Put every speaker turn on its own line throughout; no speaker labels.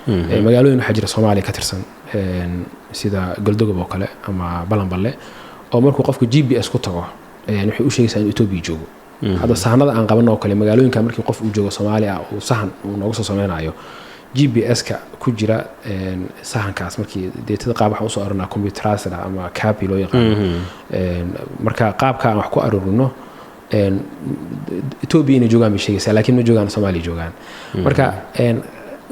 Magaalooyin waxaa jira Soomaaliya ka tirsan, sida Galdogob oo kale ama Balanballe, oo markuu qofku GPS ku tago waxay u sheegaysaa inuu Etoobiya joogo. Hadda sahanada aan qaban oo kale, magaalooyinka markii qof uu joogo Soomaaliya uu sahan uu nooga soo sameynayo, GPS-ka ku jira sahankaas, markii deetada qaab waxaan usoo arurinaa computerized ama CAPI loo yaqaano. Marka qaabka aan wax ku arurino, Etoobiya inay joogaan bay sheegaysaa, laakiin ma joogaan, Soomaaliya joogaan. Marka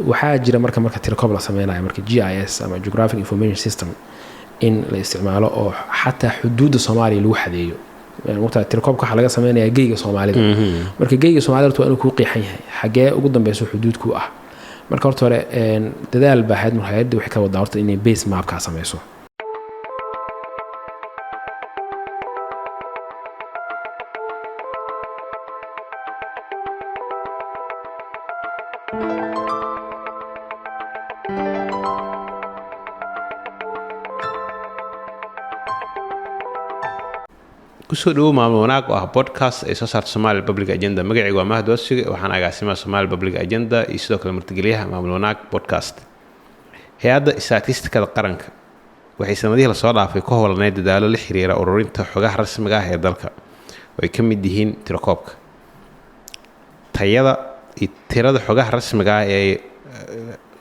waxaa jira marka tirakoob la sameynayo, marka GIS ama Geographic Information System in la isticmaalo oo xataa xuduudda Soomaaliya lagu xadeeyo. Mogtaa tirakoobka waxaa laga sameynayaa geyga Soomaalida. Marka geyga Soomaalida horta waa inuu kuu qeexan yahay xagee ugu dambeyso xuduudku ah. Marka horta hore dadaal baa hayad hayadda waxay ka wadaa horta inay base mapkaa sameyso.
Kusoo dhawow Maamul Wanaag oo ah podcast ay soo saarto Somali Public Agenda. Magacaygu waa Mahad Wasige, waxaan agaasimaha Somali Public Agenda iyo sidoo kale martigeliyaha Maamul Wanaag podcast. Hay-adda Istatistikada Qaranka waxay sanadihii lasoo dhaafay ku howlaneyd dadaalo la xiriira ururinta xogaha rasmiga ah ee dalka, oo ay ka mid yihiin tirakoobka. Tayada iyo tirada xogaha rasmiga ah ee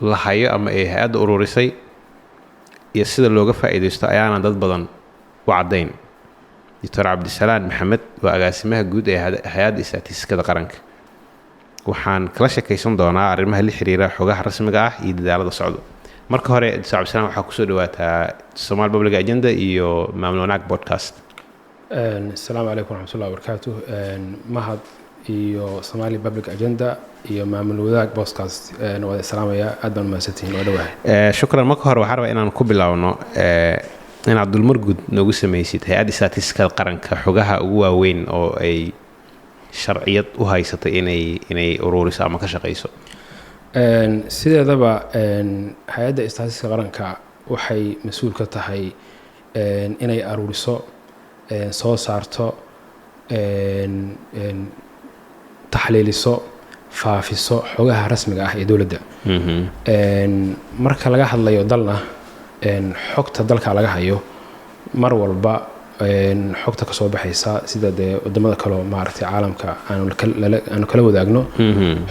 la hayo ama ay hay-adda ururisay iyo sida looga faa'iidaysto ayaana dad badan u caddayn. Doctor Cabdisalaan Maxamed waa agaasimaha guud ee hay-adda Istatistikada Qaranka. Waxaan kala sheekaysan doonaa arrimaha la xiriira xogaha rasmiga ah iyo dadaalada socdo. Marka hore, Doctor Cabdisalaan, waxaa kusoo dhawaataa Somal Public Agenda iyo Maamul Wanaag podcast.
Asalaamu calaykum waraxmatullahi wabarakaatu. Mahad iyo Somali Public Agenda iyo Maamul Wadaag podcast waad islaamaya, aad baan umahadsantihiin, waa dhawahay.
Shukran. Marka hore waxaan rabaa inaan ku bilowno inaad dulmar guud noogu samaysid hay-adda Istatistikada Qaranka, xogaha ugu waaweyn oo ay sharciyad u haysatay inay ururiso ama ka shaqayso.
Sideedaba hay-adda Istaatistiska Qaranka waxay mas-uul ka tahay inay aruuriso, soo saarto, taxliiliso, faafiso xogaha rasmiga ah ee dowladda. Marka laga hadlayo dalna, xogta dalka laga hayo mar walba, xogta kasoo baxaysa sida dee wadamada kaleo maaragtay caalamka aanu kala wadaagno,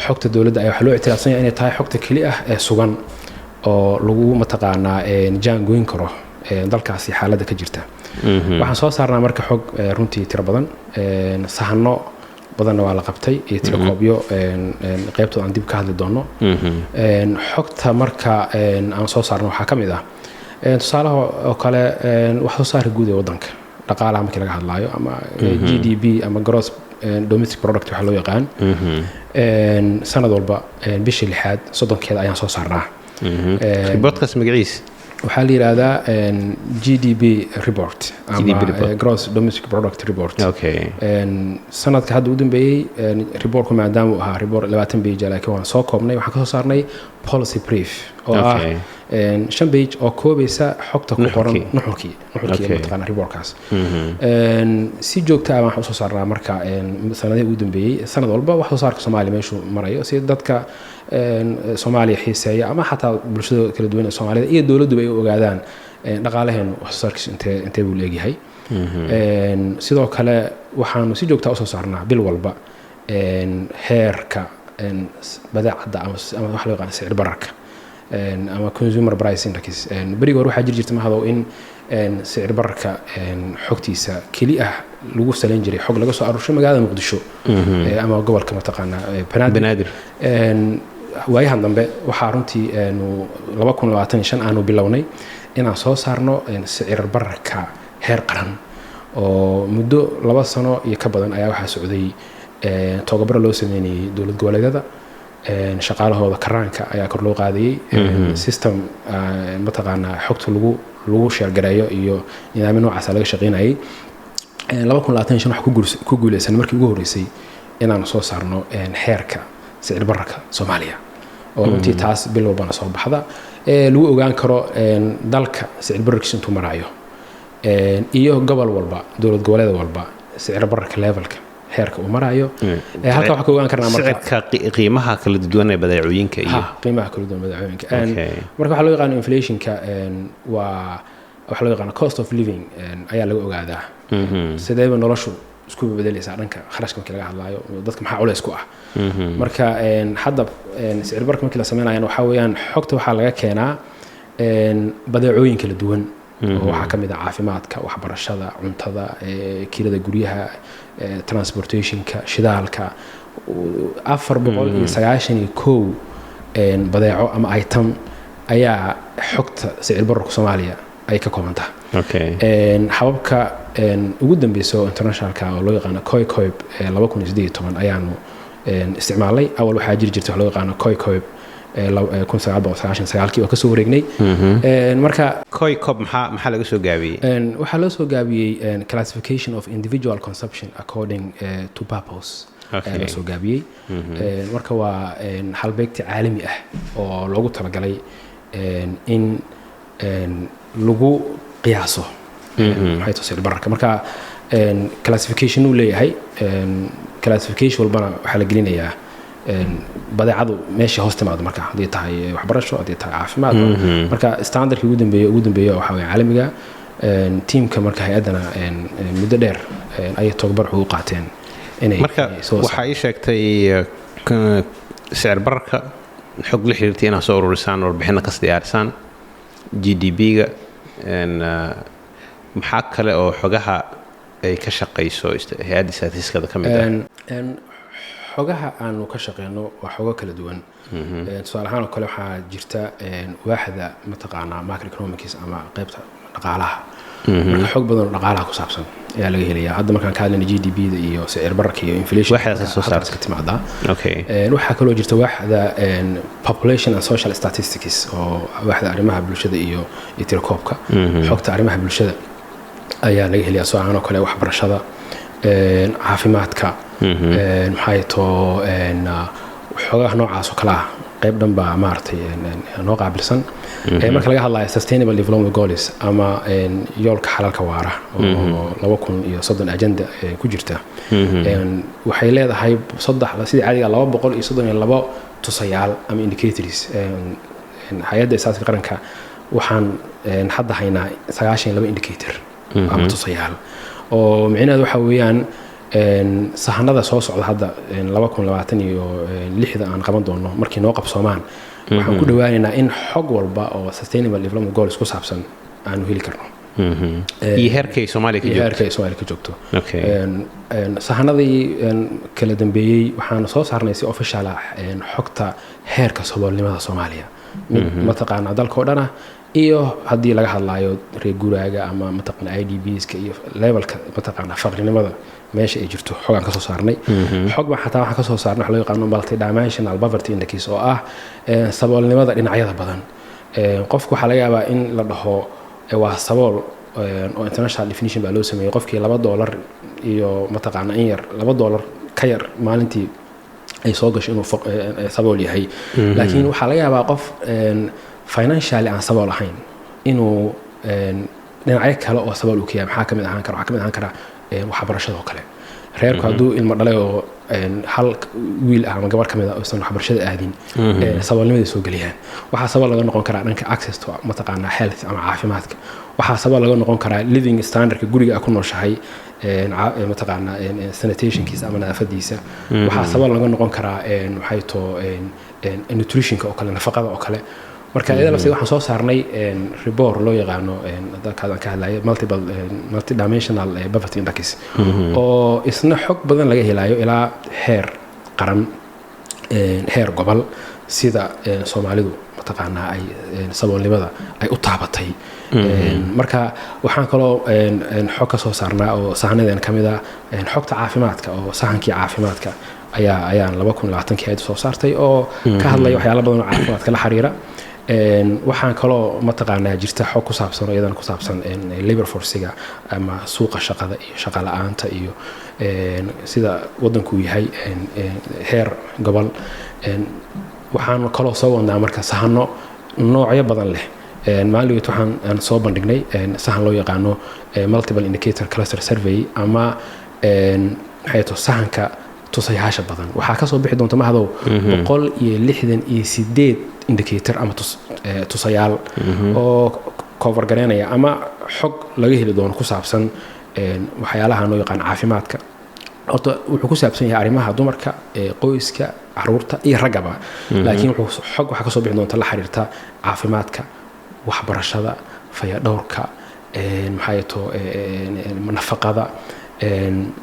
xogta dowladda ayaa waxaa loo ictiraafsan yahay inay tahay xogta keli ah ee sugan oo lagu mataqaanaa jaan goyn karo dalkaasi xaaladda ka jirta. Waxaan soo saarnaa marka xog runtii tiro badan, sahano badanna waa la qabtay iyo tirakoobyo, qaybtooda aan dib ka hadli doono. Xogta marka aan soo saarno waxaa ka mid ah, tusaalaha oo kale, wax soo saarka guud ee waddanka, dhaqaalaha markii laga hadlaayo, ama GDP ama gross domestic product waxaa loo yaqaan. Sanad walba bishii lixaad 30-keeda ayaan soo saarnaa.
Reportkaas magaciis?
Waxaa la yidhaahdaa GDP report ama
GDP report.
Gross domestic product report. Sanadka hadda u dambeeyey, reportku maadaama uu ahaa report 20 page, laakiin waan soo koobnay, waxaan kasoo saarnay policy brief oo ah 5 page oo koobaysa xogta ku qoran.
Nuxurkii.
Nuxurkii mataqaana reportkaas. Si joogta ah waxaan usoo saarnaa marka sanadihii ugu dambeeyey sanad walba wax soo saarka Soomaaliya meeshuu marayo, si dadka Soomaaliya xiiseeya ama xataa bulshada kala duwan ee Soomaalida iyo dowladduba ay u ogaadaan dhaqaalaheenu wax soo saarkiisu intee buu leegyahay. Sidoo kale waxaanu si joogta usoo saarnaa bil walba heerka badeecadda ama waxa loo yaqaan sicir bararka ama consumer price index. Berigi hore waxaa jiri jirta, Mahadow, in sicir bararka xogtiisa keli ah lagu salayn jiray xog laga soo aruurshay magaalada Muqdisho ama gobolka mataqaanaa Banaadir.
Banaadir.
Waayahan dambe waxaa runtii 2025 aanu bilownay inaan soo saarno sicir bararka heer qaran, oo muddo 2 sano iyo ka badan ayaa waxaa socday togobaro loo sameynayay dowlad goboleedyada, shaqaalahooda karaanka ayaa kor loo qaadayay, system mataqaanaa xogta lagu sheergareeyo iyo nidaamyo noocaasa laga shaqeynayay. 2025 waxaa ku guuleysan markii ugu horreysay inaanu soo saarno heerka sicir bararka Soomaaliya, oo runtii taas bil walbana soo baxda ee lagu ogaan karo dalka sicir bararkiisa intuu marayo, iyo gobol walba, dowlad goboleed walba sicir bararka levelka Heerka uu marayo halka waxaan ka ogaan karnaa marka
sicirka qiimaha kala duwan ee badeecooyinka iyo
Ha, qiimaha kala duwan badeecooyinka. Marka waxaa loo yaqaano inflationka waa waxaa loo yaqaano cost of living ayaa laga ogaadaa sideeba noloshu isku bedelaysaa dhanka kharashka markii laga hadlaayo, dadka maxaa culays ku ah. Marka hadda sicir bararka markii la sameynayana waxaa weeyaan xogta waxaa laga keenaa badeecooyin kala duwan oo waxaa ka mid ah caafimaadka, waxbarashada, cuntada, kirada guryaha, transportationka, shidaalka, 491 badeeco ama item ayaa xogta sicir bararka Soomaaliya ay ka kooban tahay. Hababka ugu dambeysa oo internationalka oo loo yaqaano COICOP 2018 ayaanu isticmaalnay. Awal waxaa jiri jirtay wax loo yaqaano COICOP 1999-kii oo kasoo wareegnay. Marka
COICOP maxaa laga soo gaabiyey?
Waxaa loo soo gaabiyey classification of individual consumption according to purpose ayaa loo soo gaabiyey. Marka waa halbeegti caalami ah oo loogu talagalay in lagu qiyaaso maxay tahay sicir bararka. Marka classification uu leeyahay, classification walbana waxaa la gelinayaa badeecadu meesha hoos timaado, marka haddii tahay waxbarasho, haddii tahay caafimaad. Marka standardkii ugu dambeeya waxaa weeye caalamiga. Tiimka marka hay-addana muddo dheer ayay tababar ugu qaateen inay
Marka
inay soo
waxaa ii sheegtay sicir bararka xog la xiriirtay inaad soo ururisaan, warbixino kas diyaarisaan, GDP-ga. Maxaa kale oo xogaha ay ka shaqayso hay-adda statistikada ka mid ah?
Xogaha aanu ka shaqeyno waa xogo kala duwan. Tusaale ahaan oo kale waxaa jirta waaxda mataqaanaa macroeconomics ama qaybta dhaqaalaha. Marka xog badan oo dhaqaalaha ku saabsan ayaa laga helayaa. Hadda markaan ka hadlayna GDP-da iyo sicir bararka iyo inflation
Waaxdaas soo
halkaas
saarta.
ka timaadaa. Waxaa kaloo jirta waaxda population and social statistics oo waaxda arrimaha bulshada iyo tirakoobka. Xogta arrimaha bulshada ayaa laga helayaa, soo ahaan oo kale waxbarashada, caafimaadka, maxay too xogaha noocaas oo kale ah. Qayb dhan baa maaragtay noo qaabilsan. Marka laga hadlayo sustainable development goals ama yoolka xalalka waara oo 2030 agenda ku jirta, waxay leedahay saddex sidii caadiga 232 tusayaal ama indicators. Hay-adda istaaska qaranka waxaan hadda haynaa 92 indicator ama tusayaal, oo micnaheedu waxa weeyaan sahanada soo socda hadda 2026-da aan qaban doono, markii noo qabsoomaan, waxaan ku dhawaaneynaa in xog walba oo sustainable development goals ku saabsan aanu heli karno.
Iyo heerkay Soomaaliya ka
iyo
joogto.
Heerka ay Soomaaliya ka joogto. Sahanadii kala dambeeyey waxaanu soo saarnay si official ah xogta heerka saboolnimada Soomaaliya, mid mataqaanaa dalka oo dhan ah iyo haddii laga hadlayo reer guraaga ama mataqaana IDPs-ka iyo levelka mataqaanaa faqrinimada meesha ay jirto, xogaan kasoo saarnay. Xog baan xataa waxaan kasoo saarnay waxa loo yaqaano multidimensional poverty index oo ah saboolnimada dhinacyada badan. Qofku waxaa laga yaabaa in la dhaho waa sabool, oo international definition baa loo sameeyey, qofkii $2 iyo mataqaana in yar, $2 ka yar maalintii ay soo gasho inuu sabool yahay. Laakiin waxaa laga yaabaa qof financially aan sabool ahayn inuu dhinacyo kale oo sabool uu ka yahay. Maxaa kamid ahaan kara? Waxaa kamid ahaan kara waxbarashada oo kale. Reerku hadduu ilmo dhalay oo hal wiil ah ama gabar ka mid ah uusan waxbarashada aadin, saboolnimaday soo geliyaan. Waxaa sabool laga noqon karaa dhanka access to mataqaanaa health ama caafimaadka. Waxaa sabool laga noqon karaa living standardka guriga aad ku nooshahay, mataqaanaa sanitationkiisa ama nadaafadiisa. Waxaa sabool laga noqon karaa maxay too nutritionka oo kale, nafaqada oo kale. Marka iyada lafteeda waxaan soo saarnay report loo yaqaano dalkaas aan ka hadlayo multidimensional poverty index oo isna xog badan laga helayo ilaa heer qaran, heer gobol, sida Soomaalidu mataqaanaa ay saboolnimada ay u taabatay. Marka waxaan kaloo xog ka soo saarnaa oo sahanadeen ka mid ah xogta caafimaadka, oo sahankii caafimaadka ayaan 2020-kii hay'addu soo saartay oo ka hadlaya waxyaalo badan oo caafimaadka la xiriira. Waxaan kaloo mataqaanaa jirta xog ku saabsan oo iyadana ku saabsan labor forcega ama suuqa shaqada iyo shaqa la'aanta iyo sida waddanku yahay heer gobol. Waxaan kaloo soo wadnaa marka sahano noocyo badan leh. Maalin waxaan aan soo bandhignay sahan loo yaqaano multiple indicator cluster survey ama Maxay to sahanka tusayaasha badan waxaa kasoo bixi doonta, Mahadow, 168 indicator ama tusayaal oo cover gareynaya ama xog laga heli doono ku saabsan waxyaalaha loo yaqaan caafimaadka. Horta wuxuu ku saabsan yahay arrimaha dumarka, qoyska, caruurta iyo raggaba, laakiin wuxuu xog waxaa kasoo bixi doonta la xiriirta caafimaadka, waxbarashada, fayadhowrka, maxaa to nafaqada.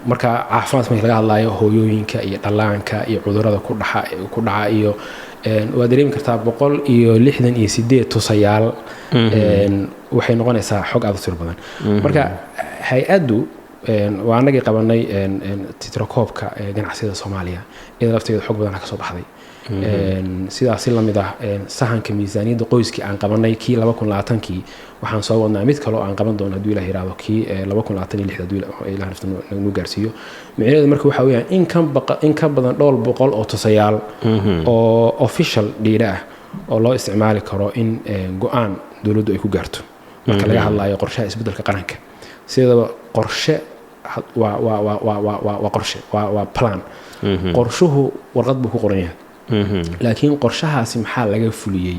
Marka caafimaadka marka laga hadlayo, hooyooyinka iyo dhallaanka iyo cudurada ku dhaca iyo waad dareemi kartaa, 168 tusayaal waxay noqonaysaa xog aad u tiro badan. Marka hay-addu waa anagii qabanay tirakoobka ganacsiyada Soomaaliya, iyada lafteeda xog badan ka soo baxday. Sidaas si lamid ah sahanka miisaaniyadda qoyskii aan qabanay kii 2020-kii, waxaan soo wadnaa mid kaloo aan qaban doono, hadduu Ilah yiraahdo, kii 2026, hadduu Ilah nafta nagu gaarsiiyo. Micnaheedu marka waxaa weeyaan in ka badan dhowr boqol oo tusayaal oo official data ah oo loo isticmaali karo in go-aan dowladdu ay ku gaarto marka laga hadlayo qorshaha isbeddelka qaranka. Sidaba qorshe waa qorshe, waa plan. Qorshuhu warqad buu ku qoran yahay, laakiin qorshahaasi maxaa laga fuliyey,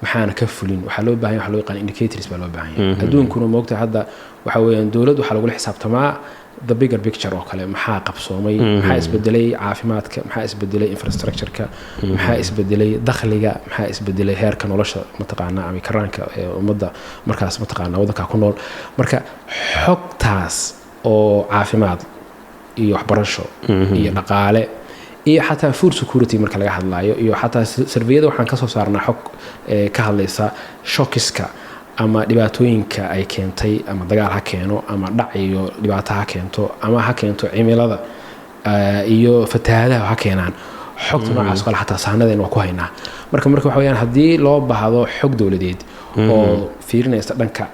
maxaana ka fulin, waxaa loo baahan waxa loo yaqaan indicators baa loo baahan yahay. Adduunkuna moogta hadda waxa weeyaan dowlad waxaa lagula xisaabtamaa the bigger picture oo kale: maxaa qabsoomay, maxaa isbedelay caafimaadka, maxaa isbedelay infrastructure-ka, maxaa isbedelay dakhliga, maxaa isbedelay heerka nolosha, mataqaanaa, ama karaanka ummadda markaas, mataqaanaa, waddanka ku nool. Marka xogtaas oo caafimaad iyo waxbarasho iyo dhaqaale iyo xataa food security marka laga hadlayo, iyo xataa survey-yada waxaan kasoo saarnaa xog ka hadlaysa shocks-ka ama dhibaatooyinka ay keentay, ama dagaal ha keeno, ama dhac iyo dhibaato ha keento, ama ha keento cimilada iyo fatahaadaha ha keenaan. Xogta noocaas kale xataa sahanadeen waa ku haynaa. Marka waxa weyaan haddii loo baahdo xog dowladeed oo fiirinaysa dhanka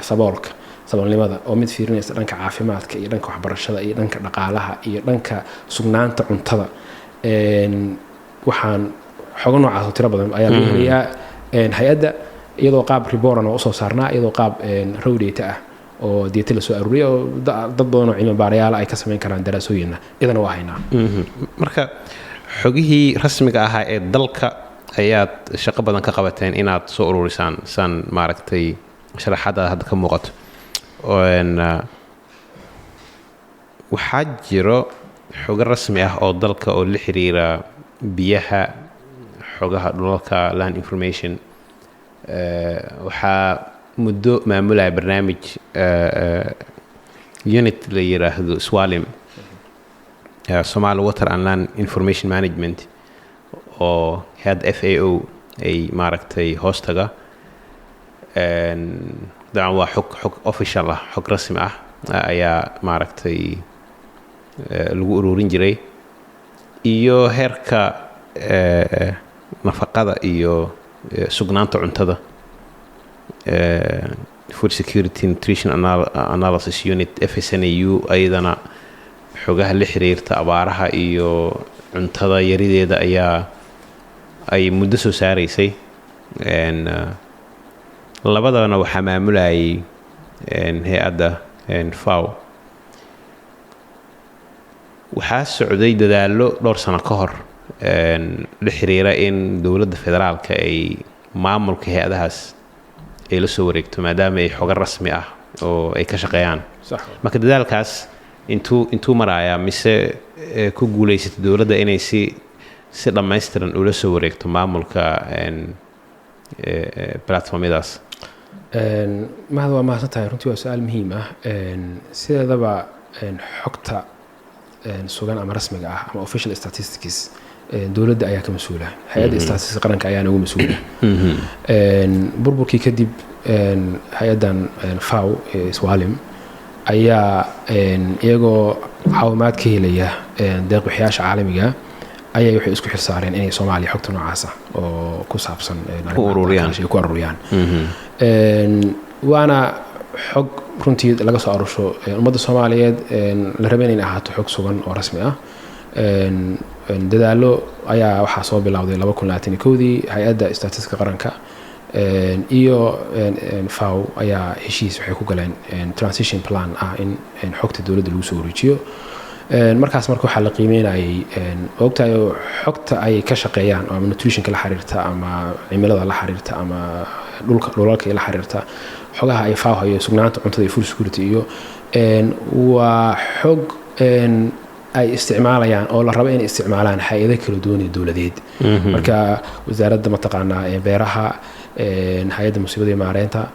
saboolka, saboolnimada, oo mid fiirinaysa dhanka caafimaadka iyo dhanka waxbarashada iyo dhanka dhaqaalaha iyo dhanka sugnaanta cuntada, waxaan xogo noocaas oo tiro badan ayaa laga helayaa hay-adda, iyadoo qaab report ah oo usoo saarnaa, iyadoo qaab raw data ah oo data la soo aruuriyay oo dad badan oo cilmi baarayaal ay ka samayn karaan daraasooyinna, iyadana waa haynaa.
Marka xogihii rasmiga ahaa ee dalka ayaad shaqo badan ka qabateen inaad soo ururisaan, saan maaragtay sharaxaadda hadda ka muuqato. Waxaa jiro xogo rasmi ah oo dalka oo la xiriira biyaha, xogaha dhulalka, land information. Waxaa muddo maamulaya barnaamij unit la yiraahdo SWALIM, Somali Water and Land Information Management, oo hay-adda FAO ay maaragtay hoostaga. Dabcan waa xog official ah, xog rasmi ah ayaa maaragtay lagu ururin jiray, iyo heerka nafaqada iyo sugnaanta cuntada, Food Security Nutrition Analysis Unit, FSNAU, ayadana xogaha la xiriirta abaaraha iyo cuntada yarideeda ayaa ay muddo soo saaraysay. Labadabana waxaa maamulayay hay-adda FAO. Waxaa socday dadaallo dhowr sano ka hor la xiriira in dowladda federaalka ay maamulka hay-adahaas ay la soo wareegto, maadaama ay xogo rasmi ah oo ay ka shaqeeyaan. Marka dadaalkaas intuu marayaa, mise ku guulaysatay dowladda inay si dhammaystiran ula soo wareegto maamulka platformyadaas?
Mahad, waa mahadsan tahay. Runtii waa su-aal muhiim ah. Sideedaba xogta sugan ama rasmiga ah ama official statistics dowladda ayaa ka mas-uula, hay-adda statistics qaranka ayaa nagu mas-uula. Burburkii kadib hay-addan FAO SWALIM ayaa iyagoo caawimaad ka helaya deeq bixiyaasha caalamiga ayay waxay isku xilsaareen inay Soomaaliya xogta noocaasa oo ku saabsan
ku ururiyaan.
Ku ururiyaan. Waana xog runtii laga soo arusho ummadda Soomaaliyeed, la rabay inay ahaato xog sugan oo rasmi ah. Dadaallo ayaa waxaa soo bilowday 2021-dii. Hay-adda statistiska qaranka iyo FAO ayaa heshiis waxay ku galeen transition plan ah in xogta dowladda lagu soo wareejiyo. Markaas marka waxaa la qiimeynayay, ogtahay oo xogta ay ka shaqeeyaan oo ama nutritionka la xiriirta ama cimilada la xiriirta ama dhulka, dhulalka la xiriirta, xogaha ay FAO hayo, sugnaanta cuntada iyo food security iyo waa xog ay isticmaalayaan oo la rabo inay isticmaalaan hay-ado kala duwan ee dowladeed. Marka wasaaradda, mataqaanaa, beeraha, hay-adda musiibada iyo maareynta,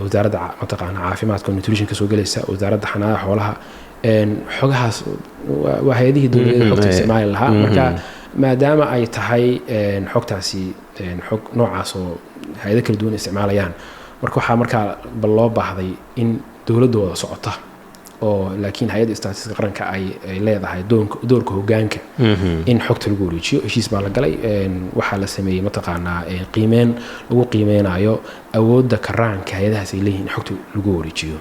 wasaaradda mataqaanaa caafimaadka oo nutrition kasoo gelaysa, wasaaradda xanaanada xoolaha, xogahaas waa hay-adihii dowladeed xogta isticmaali lahaa. Marka maadaama ay tahay xogtaasi xog noocaas oo hay-ado kala duwan isticmaalayaan, marka waxaa markaa bal loo baahday in dowladdooda socota oo laakiin hay-adda statistiska qaranka ay leedahay doorka hogaanka in xogta lagu wareejiyo. Heshiis baa la galay. Waxaa la sameeyey, mataqaanaa, qiimeyn lagu qiimeynayo awoodda karaanka hay-adahaas ay leeyihiin in xogta lagu wareejiyo.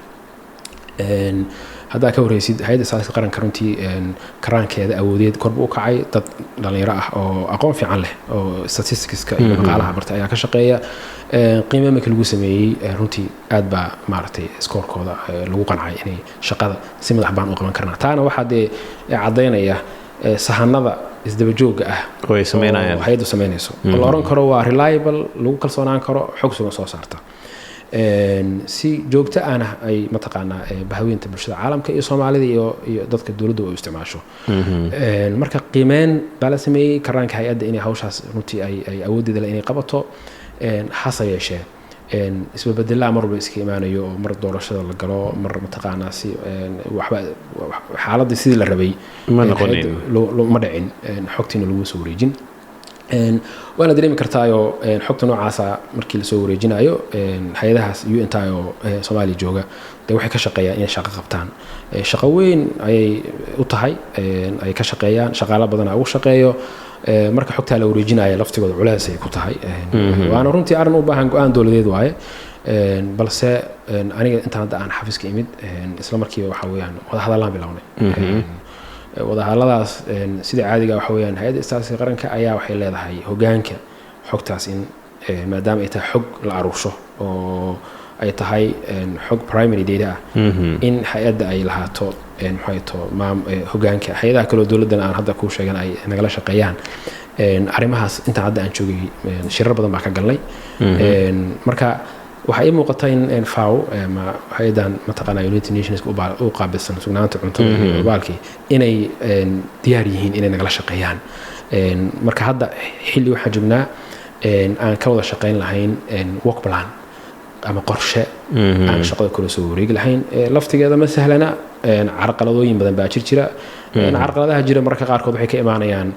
Haddaa ka wareysid hay-adda statistiska qaranka, runtii karaankeeda awoodeed kor buu u kacay. Dad dhalinyaro ah oo aqoon fiican leh oo statisticska iyo dhaqaalaha bartay ayaa ka shaqeeya. Qiime markii lagu sameeyey, runtii aad baa maaragtay scorekooda lagu qancay inay shaqada si madax baan u qaban karnaa. Taana waxaa dee caddaynaya sahanada isdaba joogga ah
oo ay sameynayaan.
Oo hay-addu sameynayso oo la oran karo waa reliable, lagu kalsoonaan karo, xog sugan soo saarta. Si joogto ahna ay, mataqaanaa, bahaweynta bulshada caalamka iyo Soomaalida iyo dadka dowladda u isticmaasho. Marka qiimeyn baa la sameeyey karaanka hay-adda inay hawshaas runtii ay awooddeeda leh inay qabato. Hase yeeshee isbebedelaa mar walba iska imaanayo oo mar doorashada la galo, mar mataqaanaa si waxba xaaladii sidii la rabay
ma noqonin.
Hay'adda ma dhicin, xogtiina lagu soo wareejin. Waana dareemi kartaayo xogta noocaasa markii lasoo wareejinayo, hay-adahaas UN-ta oo Soomaaliya jooga dee waxay ka shaqeeyaan inay shaqo qabtaan. Shaqo weyn ayay u tahay, ay ka shaqeeyaan, shaqaalo badan ugu shaqeeyo. Marka xogtaa la wareejinayo laftigooda culeys ay ku tahay. Waana runtii arrin u baahan go-aan dowladeed waaye. Balse aniga intaan hadda aan xafiiska imid, isla markiiba waxa weeyaan wadahadallaan bilownay. Wadahadalladaas, sida caadiga waxa weeyaan hay-adda istaatiska qaranka ayaa waxay leedahay hogaanka xogtaas in maadaama ay tahay xog la aruursho oo ay tahay xog primary data ah, in hay-adda ay lahaato maxay to maam hogaanka, hay-adaha kaloo dowladdana aan hadda kuu sheegan ay nagala shaqeeyaan. Arrimahaas intaan hadda aan joogay, shirar badan baa ka galnay. Marka waxaa ii muuqata in FAO ama hay-adan, mataqaanaa, United Nations u qaabilsan sugnaanta cuntada iyo baalkii inay diyaar yihiin inay nagala shaqeeyaan. Marka hadda xilli waxaan joognaa aan ka wada shaqeyn lahayn work plan ama qorshe aan shaqada kula soo wareegi lahayn. Laftigeeda ma sahlana. Carqaladooyin badan baa jira. Carqaladaha jira mararka qaarkood waxay ka imaanayaan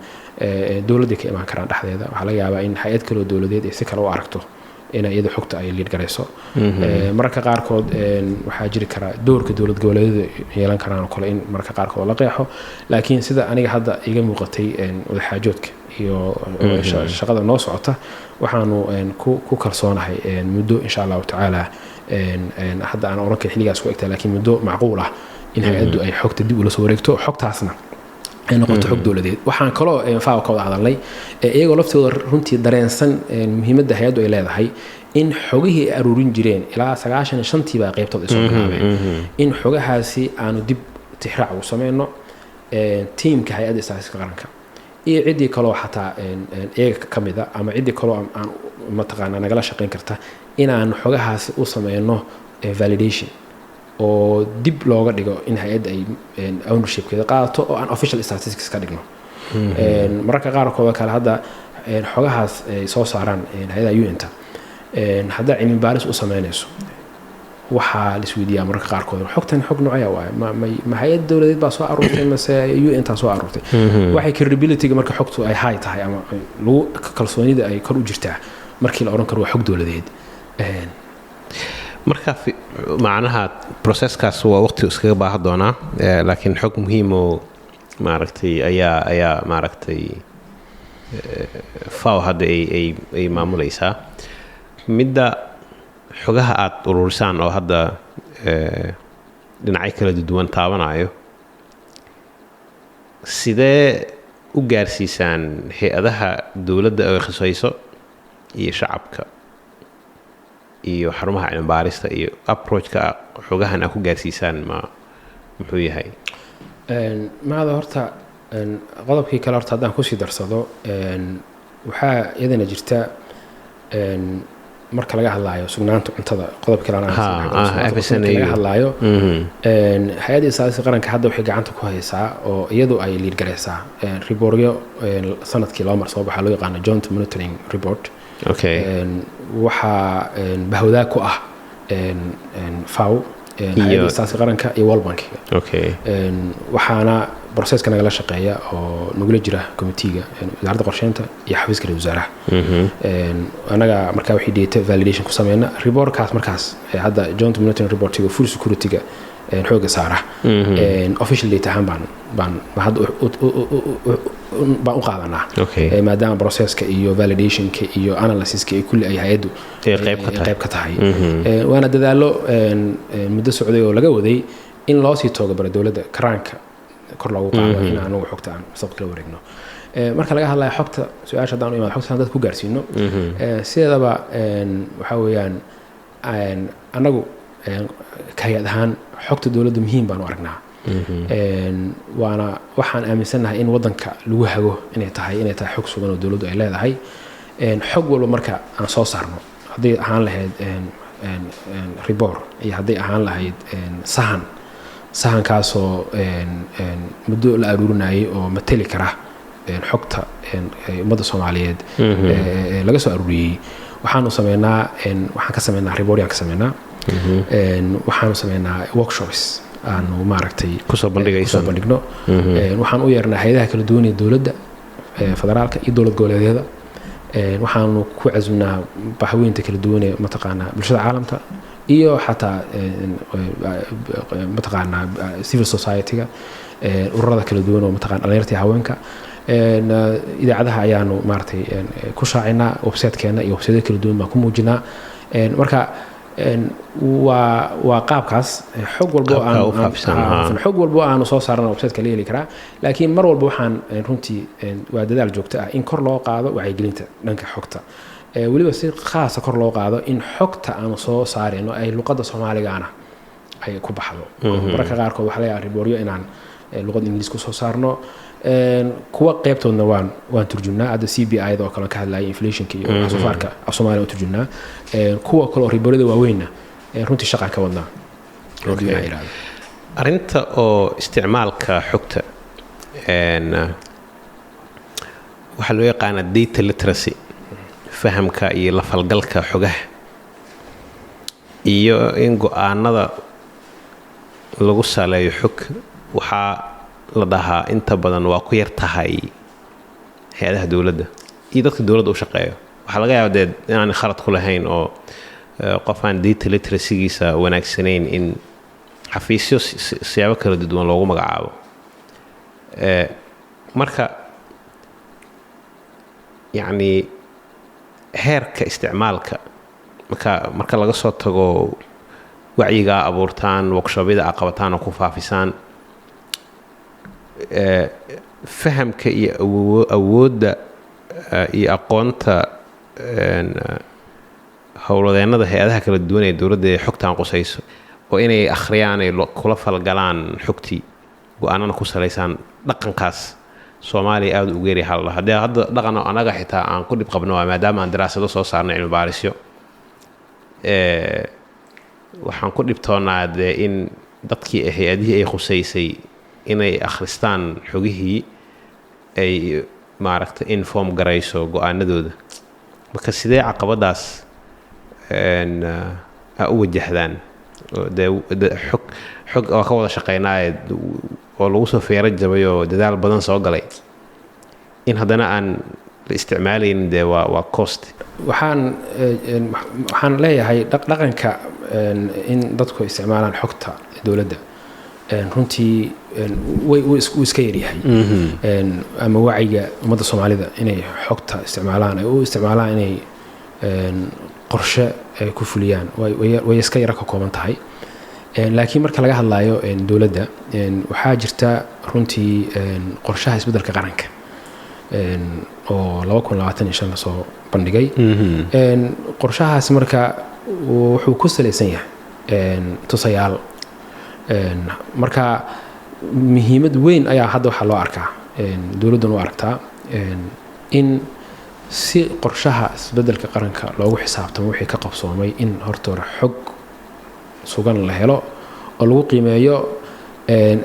dowladday ka imaan karaan dhexdeeda. Waxaa laga yaabaa in hay-ad kaloo dowladeed ay si kale u aragto in iyada xogta ay lead garayso. Mararka qaarkood waxaa jiri kara doorka dowlad goboleedyadu yeelan karaan oo kale in mararka qaarkood la qeexo. Laakiin sida aniga hadda iga muuqatay, wadaxaajoodka iyo shaqada noo socota, waxaanu ku kalsoonahay muddo, insha Allahu tacaala, hadda aan oran karin xilligaas ku egtahay, laakiin muddo macquul ah in hay-addu ay xogta dib ula soo wareegto, xogtaasna ay noqoto xog dowladeed. Waxaan kaloo FAO ka wada hadalnay, iyagoo laftooda runtii dareensan muhiimadda hay-addu ay leedahay, in xogihii ay aruurin jireen ilaa 95-tii baa qaybtood ay soo bilaabeen, in xogahaasi aanu dib tixraac ugu sameyno, tiimka hay-adda istaatiska qaranka iyo ciddii kaloo xataa iyaga ka mid a ama ciddii kaloo aan mataqaanaa nagala shaqeyn karta, inaan xogahaasi u sameyno validation oo dib looga dhigo in hay-adda ay ownershipkeeda qaadato oo aan official statistics ka dhigno. Mararka qaarkood kale hadda xogahaas ay soo saaraan hay-adaha UN-ta, haddaa cilmi baaris u sameynayso, waxaa la isweydiiyaa mararka qaarkood: xogtan xog noocya waaye? Ma hay-ad dowladeed baa soo aruurtay mase UN-taa soo aruurtay? Waxay credibility-ga marka xogtu ay high tahay ama lagu kalsoonida ay kor u jirtaa markii la odhan karo waa xog dowladeed.
Marka macnaha processkaas waa waqti iskaga baahan doonaa, laakiin xog muhiim oo maaragtay ayaa maaragtay FAO hadda ay maamulaysaa. Midda xogaha aada ururisaan oo hadda dhinacyo kala duwan taabanayo, sidee u gaarsiisaan hay-adaha dowladda ay khusayso iyo shacabka iyo xarumaha cilmi baarista, iyo approachka xogahan aad ku gaarsiisaan ma muxuu yahay?
Maada horta qodobkii kale horta haddaan kusii darsado, waxaa iyadana jirta, marka laga hadlaayo sugnaanta cuntada, qodob kale aan
FSNAU.
Laga hadlaayo, Hay'adda Istaatistiga Qaranka hadda waxay gacanta ku haysaa oo iyadu ay lead garaysaa reportyo sanadkii 2 mar soo baxa, loo yaqaano Joint Monitoring Report. Waxaa bahwadaag ku ah FAO, Hay'adda Istaatistiga Qaranka iyo World Bankiga. Waxaana processka nagala shaqeeya oo nagula jira committeega Wasaaradda Qorsheynta iyo Xafiiska Ra'iisul Wasaaraha. Anaga markaa wixii data validation ku sameyna reportkaas markaas, hadda Joint Monitoring Reportiga food security-ga xooga saara, official data ahaan baan hadda baan u qaadanaa, maadaama processka iyo validationka iyo analysiska iyo kulli ay hay'addu
ay qayb ka
ay
tahay.
Qayb ka tahay. Waana dadaalo muddo socday oo laga waday in loo sii toogabaro dowladda, karaanka kor loogu qaado in anugu xogta aan mustaqbalka la wareegno. Marka laga hadlayo xogta, su'aasha haddaan u imaado, xogta aan dadka ku gaarsiino, sideedaba waxaa weeyaan, annagu ka hay'ad ahaan xogta dowladda muhiim baan u aragnaa. Waana waxaan aaminsannahay in waddanka lagu hago inay tahay xog sugan oo dowladdu ay leedahay. Xog walba marka aan soo saarno, hadday ahaan lahayd report iyo hadday ahaan lahayd sahan, sahankaasoo muddo la aruurinayay oo mateli kara xogta ummadda Soomaaliyeed laga soo aruuriyey, waxaanu sameynaa, waxaan ka sameynaa report, ka sameynaa. Waxaanu sameynaa workshops aanu maaragtay
kusoo bandhigaysaan.
Kusoo bandhigno. Waxaan u yeernaa hay'adaha kala duwan ee dowladda federaalka iyo dowlad goboleedyada. Waxaanu ku casumnaa bahweynta kala duwan ee mataqaanaa bulshada caalamka iyo xataa mataqaanaa civil society-ga, ururada kala duwan oo mataqana dhalinyarta iyo haweenka. Idaacadaha ayaanu maaragtay ku shaacinaa, website-keena iyo website kala duwan baan ku muujinaa. Marka waa qaabkaas xog walbo
Qaabka u faafsan, haa.
Xog walbo aanu soo saarana website-ka la heli karaa, laakiin mar walba waxaan runtii waa dadaal joogto ah in kor loo qaado wacyigelinta dhanka xogta. Weliba si khaasa kor loo qaado in xogta aanu soo saarayno ay luqadda Soomaaligana ay ku baxdo. Mararka qaarkood waxaa laga yaabaa reportyo inaan luqadda Ingiliis kusoo saarno. Kuwa qeybtoodna waan turjumnaa. Hadda CPI da oo kale ka hadlaya, inflationka iyo wax soo saarka, af Soomaaliya u turjumnaa. Kuwa kale oo reportyada waaweynna runtii shaqaan ka wadnaa haddii la yidhaahdo.
Arrinta oo isticmaalka xogta, waxaa loo yaqaanaa data literacy, fahamka iyo la falgalka xogaha iyo in go'aanada lagu saleeyo xog, waxaa la dhahaa inta badan waa ku yar tahay hay'adaha dowladda iyo dadka dowladda u shaqeeyo. Waxaa laga yaabaa dee inaan khalad ku lahayn oo qof aan data literacygiisa wanaagsanayn in xafiisyo siyaabo kala duwan loogu magacaabo. Marka yacni heerka isticmaalka, marka laga soo tago wacyigaa abuurtaan, workshobyada aa qabataan oo ku faafisaan, fahamka iyo awoodda iyo aqoonta howlwadeennada hay'adaha kala duwan ee dowladda ee xogtan qusayso oo inay akhriyaan, ay kula falgalaan xogtii, go'aanana ku salaysaan, dhaqankaas Soomaaliya aada ugu yaryahay hal haddii hadda dhaqan oo annaga xitaa aan ku dhib qabno waa maadaama aan daraasado soo saarnay, cilmi baarisyo, waxaan ku dhibtoonaa dee in dadkii hay'adihii ay khusaysay inay akhristaan xogihii ay maaragtay inform garayso go'aanadooda. Marka sidee caqabadaas aa u wajahdaan? Oo dee xog waa ka wada shaqeynaaye oo lagu soo feero jabay oo dadaal badan soo galay, in haddana aan la isticmaalaynin, dee waa cost.
Waxaan leeyahay dhaqanka in dadku isticmaalaan xogta dowladda runtii wuu iska yaryahay. Ama wacyiga ummadda Soomaalida inay xogta isticmaalaan, ay u isticmaalaan inay qorshe ay ku fuliyaan, way iska yara ka kooban tahay. Laakiin marka laga hadlayo dowladda, waxaa jirta runtii qorshaha isbeddelka qaranka oo 2025 lasoo bandhigay. Qorshahaas marka wuxuu ku salaysan yahay tusayaal. Marka Muhiimad weyn ayaa hadda waxaa loo arkaa, dowladdan u aragtaa, in si qorshaha isbeddelka qaranka loogu xisaabtamo wixii ka qabsoomay, in horta hore xog sugan la helo oo lagu qiimeeyo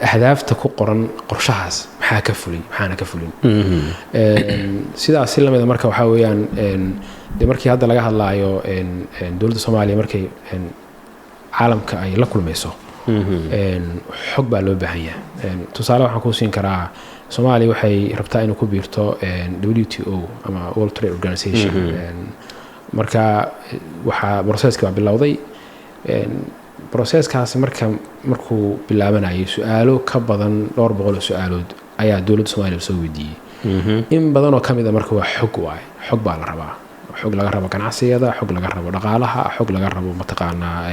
ahdaafta ku qoran qorshahaas, maxaa ka fulay, maxaana ka fulin. Sidaas si lamida marka waxaa weeyaan, dee markii hadda laga hadlaayo dowladda Soomaaliya markay caalamka ay la kulmayso, xog baa loo baahan yahay. Tusaale waxaan kuu siin karaa, Soomaaliya waxay rabtaa inay ku biirto WTO ama World Trade Organization. Marka waxaa processki baa bilowday. Processkaasi marka markuu bilaabanayay, su-aalo ka badan dhowr boqol oo su-aalood ayaa dowladda Soomaaliya lasoo weydiiyey. In badan oo ka mid a marka waa xog waaye, xog baa la rabaa, xog laga rabo ganacsiyada, xog laga rabo dhaqaalaha, xog laga rabo mataqaanaa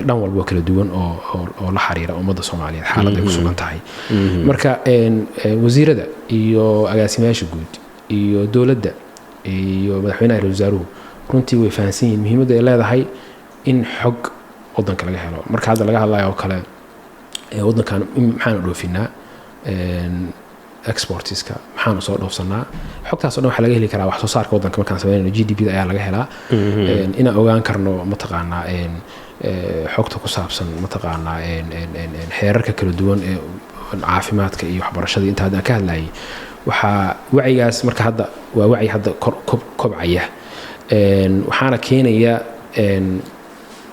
dhan walba oo kala duwan oo la xiriira ummadda Soomaaliyeed xaaladda ay ku sugan tahay. Marka wasiirada iyo agaasimayaasha guud iyo dowladda iyo madaxweynaha, ra wasaaruhu runtii way fahansan yihiin muhiimadda ay leedahay in xog wadanka laga helo. Marka hadda laga hadlayo oo kale, wadankan maxaanu dhoofinaa, exportiska maxaanu soo dhoofsanaa, xogtaas o dhan waxaa laga heli karaa wax soo saarka wadanka markaan sameynayno, GDP da ayaa laga helaa. Inaan ogaan karno mataqaanaa xogta ku saabsan mataqaanaa xeerarka kala duwan ee caafimaadka iyo waxbarashada inta hadda aan ka hadlayay. Waxaa wacyigaas marka hadda waa wacyi hadda kobcaya, waxaana keenaya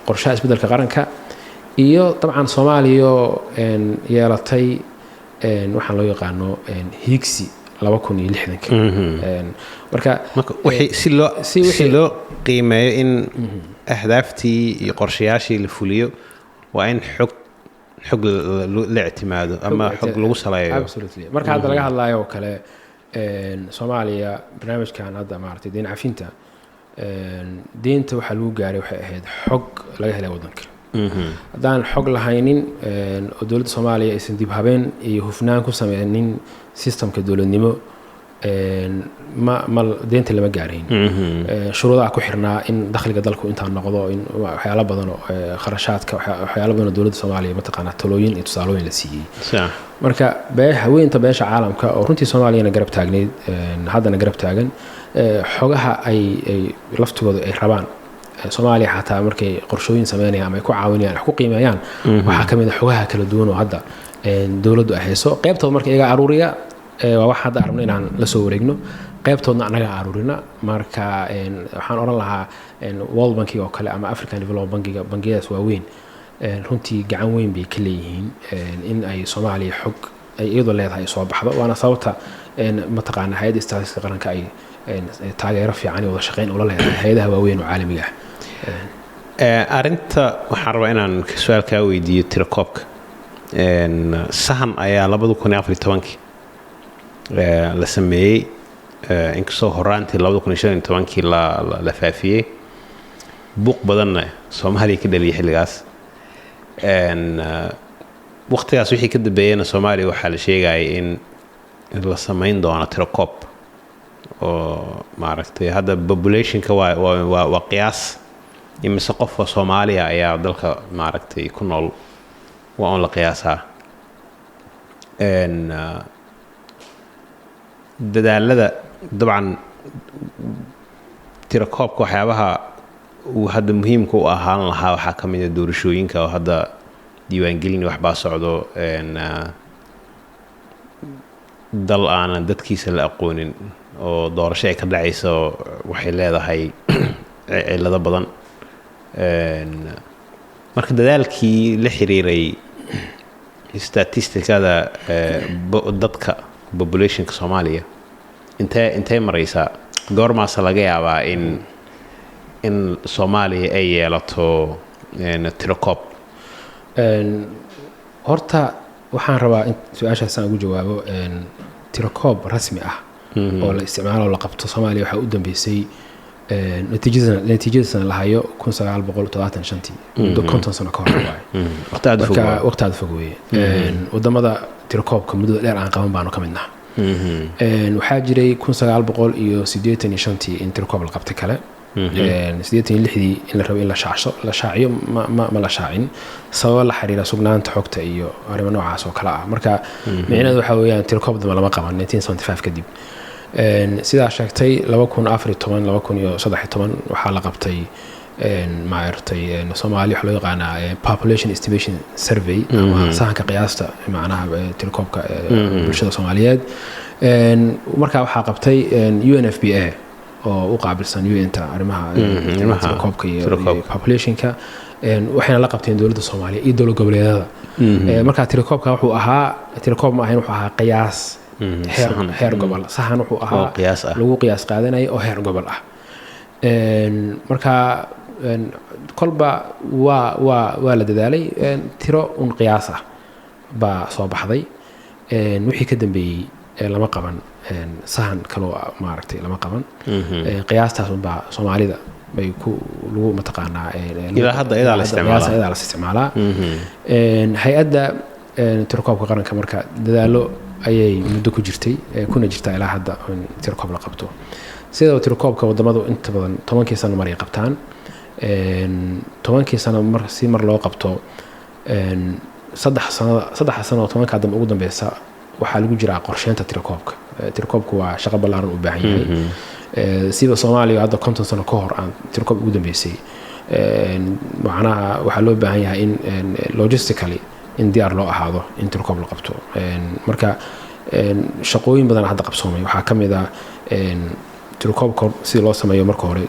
qorshaha isbeddelka qaranka iyo dabcan Soomaaliya yeelatay waxaan loo yaqaano hiigsi 2060-ka. Marka
marka wixii si loo si loo qiimeeyo in ahdaaftii iyo qorshayaashii la fuliyo, waa in xog la ictimaado ama xog lagu saleeyo.
Absolutely. Marka hadda laga hadlayo oo kale, Soomaaliya barnaamijkan hadda maaragtay deyn cafinta, deynta waxaa lagu gaaray waxay ahayd xog laga helay waddanka. Haddaan xog lahaynin oo dowladda Soomaaliya aysan dib habeen iyo hufnaan ku sameynin systemka dowladnimo, ma deynta lama gaarayn. Shuruudaha ku xirnaa in dakhliga dalku intaa noqdo, in waxyaalo badan oo kharashaadka, waxyaalo badan oo dowladda Soomaaliya mataqaanaa talooyin iyo tusaalooyin la siiyey. Marka haweenta beesha caalamka oo runtii Soomaaliyana garab taagnayd, haddana garab taagan, xogaha ay laftigooda ay rabaan Soomaaliya xataa markay qorshooyin sameynayaan ama ay ku caawinayaan, wax ku qiimeeyaan, waxaa ka mid a xogaha kala duwan oo hadda dowladdu ay hayso. Qaybtood marka iyaga aruuriya, waa wax hadda arabno inaan la soo wareegno, qaybtoodna annaga aruurina. Marka waxaan odhan lahaa World Bankiga oo kale ama African Development Bankiga, bangiyadaas waaweyn, runtii gacan weyn bay ka leeyihiin in ay Soomaaliya xog ay iyadoo leedahay ay soo baxdo. Waana sababta mataqaana hay'adda statistics qaranka ay taageero fiican iyo wada shaqeyn ula leedahay hay-adaha waaweyn oo caalamiga
ah. Arrinta waxaan rabaa inaan su-aal kaa weydiiyo tirakoobka. Sahan ayaa 2014-kii la sameeyey, inkastoo horaantii 2015-kii la faafiyey, buuq badanna Soomaaliya ka dhaliyay xilligaas. Waqtigaas wixii ka dambeeyena Soomaaliya waxaa la sheegayay in la samayn doono tirakoob oo maaragtay hadda populationka waa qiyaas, imise qof oo Soomaaliya ayaa dalka maaragtay ku nool, waa un la qiyaasaa. Dadaalada dabcan tirakoobka waxyaabaha uu hadda muhiimka u ahaan lahaa waxaa ka mid a doorashooyinka oo hadda diiwaangelin waxbaa socdo. Dal aanan dadkiisa la aqoonin oo doorasho ay ka dhacayso waxay leedahay cillado badan. Marka dadaalkii la xiriiray statisticada dadka populationka Soomaaliya intee maraysaa? Goormaasa laga yaabaa in Soomaaliya ay yeelato tirakoob?
Horta waxaan rabaa in su-aashaas aan ugu jawaabo, tirakoob rasmi ah oo la isticmaalo oo la qabto Soomaaliya waxaa u dambeysay, natiijadasna la hayo, 1975-tii, muddo 50 sano ka hor waaye.
Waqti aad u fog
marka
waaye.
Waqti aad u fog weeye. Wadamada tirakoobka muddada dheer aan qaban baanu ka midnaha. Waxaa jiray 1985-tii in tirakoob la qabtay kale. 86-dii in la rabo in la shaacsho, la shaaciyo, ma la shaacin sababo la xiriira sugnaanta xogta iyo arrimo noocaas oo kale ah. Marka micnaheedu waxa weeyaan tirokoob dambe lama qaban 1975 kadib. Sidaa sheegtay, 2014, 2013 waxaa la qabtay, maaragtay, Soomaaliya waxaa loo yaqaanaa Population Estimation Survey ama sahanka qiyaasta, macnaha tirakoobka bulshada Soomaaliyeed. Marka waxaa qabtay UNFPA oo u qaabilsan UN-ta arrimaha
arrimaha
tirakoobka iyo
tirakoobka.
iyo populationka. Waxayna la qabteen dowladda Soomaaliya iyo dowlad goboleedyada. Marka tirakoobka wuxuu ahaa, tirakoob ma ahayn, wuxuu ahaa qiyaas heer
sahan.
Heer gobol, sahan wuxuu ahaa
oo qiyaas ah.
Lagu qiyaas qaadanaya oo heer gobol ah. Marka kolba waa la dadaalay. Tiro un qiyaas ah baa soo baxday. Wixii ka dambeeyey lama qaban sahan kaloo ah, maaragtay, lama qaban. Qiyaastaas unbaa Soomaalida bay ku lagu mataqaanaa
Ilaa hadda iyadaa la isticmaalaa.
Qiyaas iyadaa la isticmaalaa. Hay-adda tirakoobka qaranka marka dadaalo ayay muddo ku jirtay, kuna jirtaa ilaa hadda in tirakoob la qabto. Sidoo tirakoobka wadamadu inta badan 10-kii sano mar ay qabtaan. 10-kii sano mar si mar loo qabto, 3 sanada, 3 sano oo 10-kaa dambe ugu dambeysa waxaa lagu jiraa qorsheynta tirakoobka. Tirakoobku waa shaqo ballaaran u baahan yahay. Sida Soomaaliya hadda 50 sano ka hor aan tirakoob ugu dambeysay. Macnaha waxaa loo baahan yahay in logistically in diyaar loo ahaado in tirakoob la qabto. Marka shaqooyin badan hadda qabsoomay waxaa ka mid ah tirakoobka sida loo sameeyo. Marka hore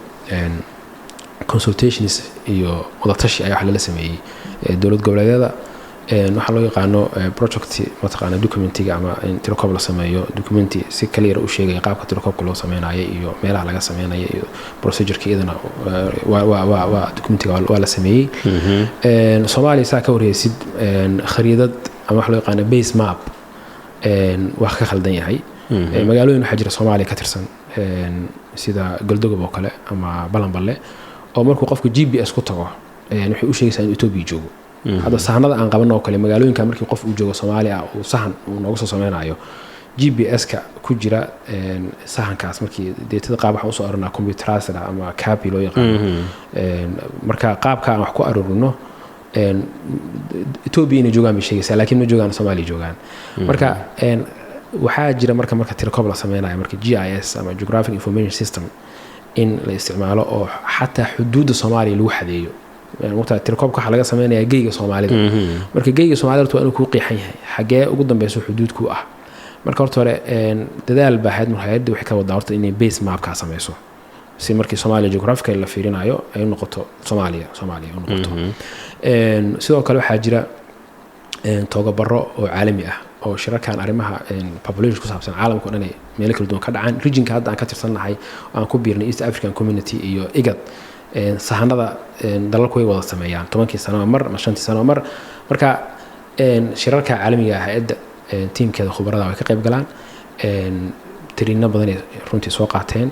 consultations iyo wadatashi ayaa wax lala sameeyey dowlad goboleedyada. Waxaa loo yaqaano project, mataqaana, documentiga ama in tirakoob la sameeyo documenti si clear u sheegaya qaabka tirakoobka loo sameynayo iyo meelaha laga sameynayo iyo procedureka iyadana waa documentiga waa la sameeyey. Soomaaliya, saa ka warheysid, khariidad ama waxa loo yaqaano base map waa ka khaldan yahay. Magaalooyin waxaa jira Soomaaliya ka tirsan, sida Goldogob oo kale ama Balanballe, oo markuu qofku GPS ku tago, waxay u sheegaysaa inuu Etoobiya joogo. Hadda sahanada aan qabanno oo kale, magaalooyinka markii qof uu joogo Soomaaliya uu sahan uu nooga soo sameynayo, GPS-ka ku jira sahankaas, markii deetada qaab waxaan usoo arorinaa computerized ah ama CAPI loo yaqaano. Marka qaabka aan wax ku aroorino, Etoobiya inay joogaan bay sheegaysaa, laakiin ma joogaan, Soomaaliya joogaan. Marka waxaa jira marka tirakoob la sameynayo, marka GIS ama Geographic Information System in la isticmaalo oo xataa xuduudda Soomaaliya lagu xadeeyo. Waqtiga tirakoobka waxaa laga sameynayaa geyga Soomaalida. Marka geyga Soomaalida horta waa inuu kuu qeexan yahay xagee ugu dambeyso xuduudku ah. Marka horta hore dadaal baa hayad hay-adda waxay ka wadaa horta inay base mapkaa sameyso, si markii Soomaaliya geographically la fiirinayo ay u noqoto Soomaaliya Soomaaliya u noqoto. Sidoo kale waxaa jira togabaro oo caalami ah oo shirarkan arrimaha population ku saabsan caalamka o dhan ay meelo kala duwan ka dhacaan. Regionka hadda aan ka tirsannahay, aan ku biirnay, East African Community iyo IGAD, sahanada dalalku way wada sameeyaan 10-kii sano mar ama 5-tii sano mar. Marka shirarka caalamiga ah hay-adda tiimkeeda khubarada way ka qayb galaan. Tiriino badan ay runtii soo qaateen.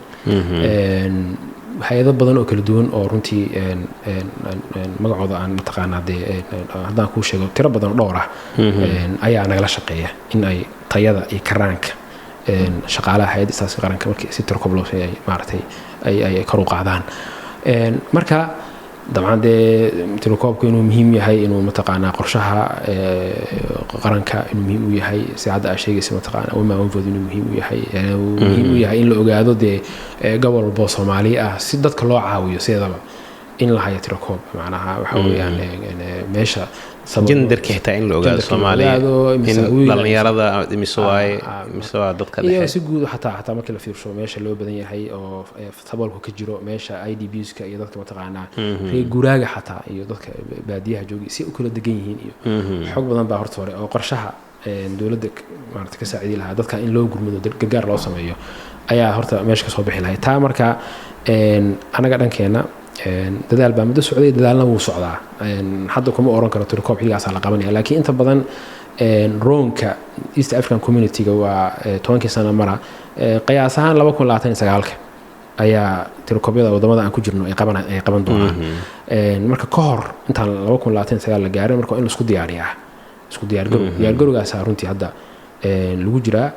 Hay-ado badan oo kala duwan oo runtii magacooda aan mataqaanaa dee haddaan kuu sheego, tiro badan oo dhowr ah ayaa nagala shaqeeya in ay tayada iyo karaanka shaqaalaha hay-adda istaaska qaranka markii si tirokoob loo ay maaragtay ay kor u qaadaan. Marka dabcan dee tirakoobku inuu muhiim yahay, inuu mataqaanaa qorshaha qaranka inuu muhiim u yahay, si hadda aa sheegaysa, mataqaanaa one man one vote inuu muhiim u yahay, yani uu muhiim u yahay in la ogaado dee gobol walbo Soomaali ah, si dadka loo caawiyo. Sideedaba in la hayo tirakoob macnaha waxa weeyaan meesha
genderka xitaa in la ogaado.
Genderka la
Soomaaliya
ogaado,
in
imise wiil-
dhalinyarada imise waaye, imise waa dadka
iyo
dhexe.
Si guud xataa markii la fiirsho meesha loo badan yahay oo saboolku ka jiro, meesha IDPska iyo dadka mataqaanaa reer guuraaga xataa iyo dadka baadiyaha joogay si u kala degan yihiin iyo xog badan baa horta hore oo qorshaha dowladda maarata ka saacidi lahaa dadka in loo gurmado, gargaar loo sameeyo ayaa horta meesha kasoo bixi lahay taa. Marka anaga dhankeena dadaal baa muddo socday, dadaalna wuu socdaa. Hadda kuma oran karo tirokoob xilligaasaa la qabanaya, laakiin inta badan roonka East African Community-ga waa 10-kii sano mara. Qiyaas ahaan 2029-ka ayaa tirokoobyada wadamada aan ku jirno ay qaban doonaan. Marka ka hor intaan 2029 la gaarin, marka waa in laisku diyaariyaa, isku diyaargarow. Diyaargarowgaasaa runtii hadda lagu jiraa.